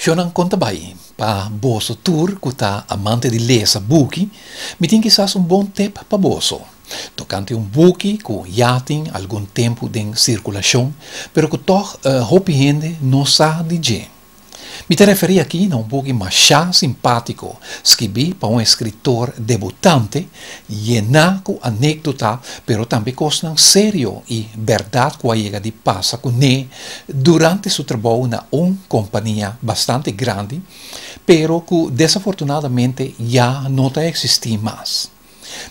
Shonnan kon ta bai? Pa boso tur ku ta amante di lesa buki, mi tin kisas un bon tep pa boso. Tokante un buki ku ya tin algun tempu den sirkulashon, pero ku tòg hopi hende no sa di dje. Mi ta referí aki na un buki mashá simpátiko, skibí pa un eskritor debutante, yená ku anékdota, pero tambe kosnan serio i bèrdat ku a yega di pasa kuné durante su trabou na un kompania bastante grandi, pero ku desafortunadamente ya no ta eksistí mas.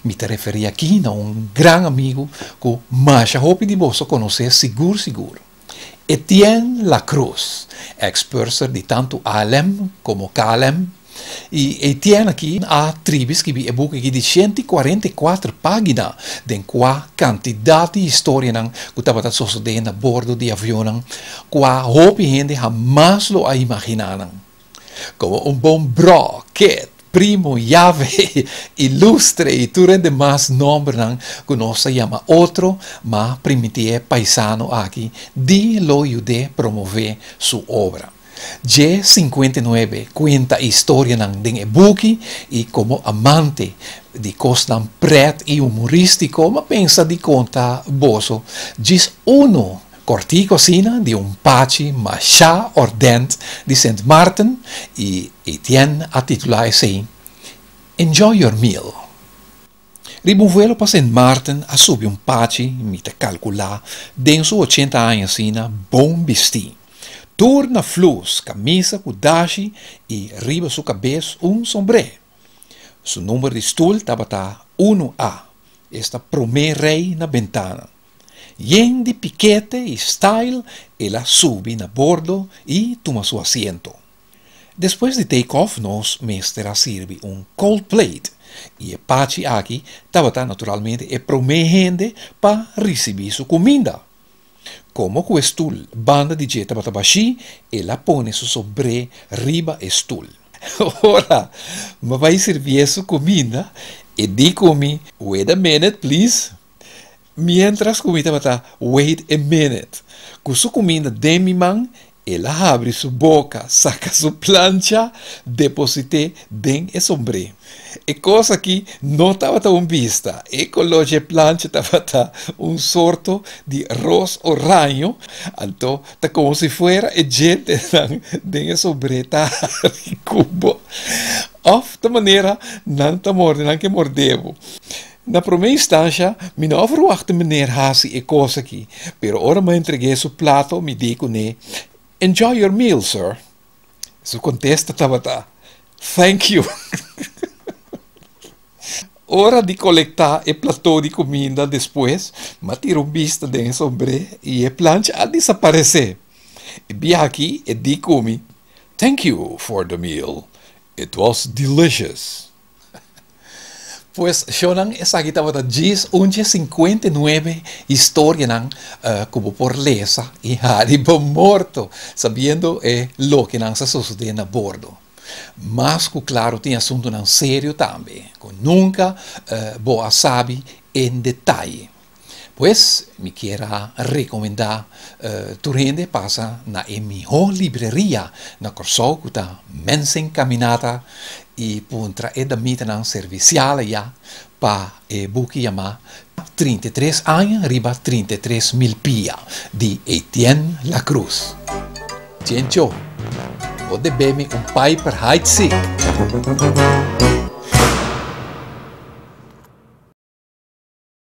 Mi ta referí aki na un gran amigu ku masha hopi di boso konosé sigur sigur. Etienne La Cruz, ex purser di tantu ALM komo KLM, i Etienne aki a tribi skibi e buki aki di 144 pagina den kua kantidat di historianan ku tabata sosodé na bordo di avionnan kua hopi hende hamas lo a imaginá nan. Komo un bon bro, ket, primo, yave, ilustre i tur e demas nòmbernan ku nos ta yama otro, m'a primintí e paisano aki di lo yud'é promové su obra. Dje 59 kuenta e historianan den e buki i komo amante di kosnan prèt i humorístiko m'a pensa di konta boso djis unu Kòrtiku asina di un pachi mashá òrdènt di Sint Maarten i Etienne a titulá esei Enjoy your meal. Riba un vuelo pa Sint Maarten a subi un pachi, mi ta kalkulá, den su ochenta aña asina, bon bistí. Tur na flus, kamisa ku dashi i riba su kabes un sombré. Su number di stul tabata unu A, esta promé rei na bentana. Yen di pikete i style el a subi na bordo i tuma su asiento. Despues di take off nos mester a sirbi un cold plate i e pachi aki tabata naturalmente e prome hende pa risibi su kuminda. Komo ku e stul banda di dje tabata bashí el a pone su sombré riba e stul. Ora mi a bai sirbié su kuminda e di ku mi, Wait a minute please. Miéntras ku mi tabata wait a minute, ku su kuminda den mi man, el a habri su boka, saka su plancha, deposit'é den e sombré. E kos akí no tabata un bista, e koló dje plancha tabata un sorto di ros oraño, anto ta komo si fuera e djentenan den e sombré ta hari ku bo, òf ta manera nan ta morde, nan ke morde bo. Na promé instansha mi no a verwachta meneer hasi e kos aki, pero ora mi a entreg'é su plato mi di kuné, Enjoy your meal, sir. Su kontesta tabata, Thank you. Ora di kolektá e plató di kuminda despues, mi a tira un bista den e sombré i e plancha a disaparesé. E biaha aki e di ku mi, Thank you for the meal. It was delicious. Pues, shownan, esaki tabata djis un dje 59 historianan ku bo por lesa i hari bo morto sabiendo e lokenan sa sosodé na bordo. Mas ku klaru tin asuntunan serio tambe ku nunka bo a sabi en detaye. Pues, mi kier a rekomendá tur hende pasa na e mihó libreria na Kòrsou ku ta Mensen Caminata i puntra e damitanan servisial ayá pa e buki yamá 33 aña riba 33 mil pia di Etienne La Cruz. Chencho, bo debé mi un Piper Heidsieck.